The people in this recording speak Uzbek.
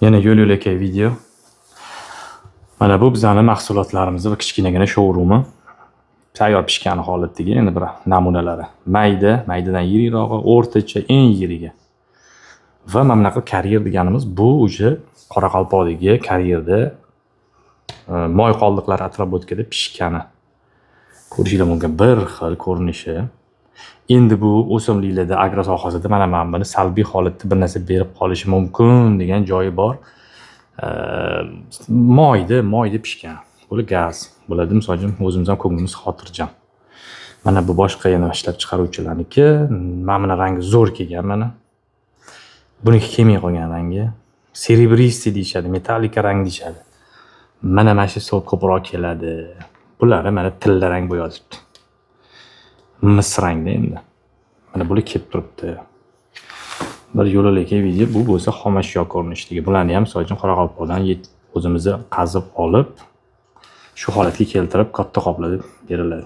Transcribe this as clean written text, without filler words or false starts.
Yana yo'l yo'lakay video. Mana bu bizani mahsulotlarimizni va kichkinagina showroomi. Tayyor pishgan holatdagi endi bir namunalari. Mayda, maydadan yirikrog'i, o'rtacha, eng yirigi. Va mana bunaqa karyer deganimiz bu уже Qoraqalpoqdagi karyerda moy qoldiqlari отработка da pishgani. Ko'rishinglar mumkin, bir xil ko'rinishi. Endi bu o'simliklarda, agro sohasida mana buni salbiy holatda bir narsa berib qolishi mumkin degan joyi bor. Moyda pishgan. Bular gaz bo'ladi. Misol uchun, o'zimiz ham ko'nglimiz xotirjam. Mana bu boshqa yana ishlab chiqaruvchilarniki. Mana buni rangi zo'r kelgan mana. Buniki kelmay qolgan rangi. Серебристый deyishadi, metallika rang deyishadi. Mana shu sort ko'proq keladi. Bulari mana tilla rang bo'yotibdi. Mis rangda endi. Mana bular kelib turibdi. Bir yo'l yo'lakay video, bu bo'lsa xomashyo ko'rinishidagi. Bularni ham, misol uchun, Qoraqalpoqdan o'zimizni qazib olib, shu holatga keltirib, katta qoplarda beriladi.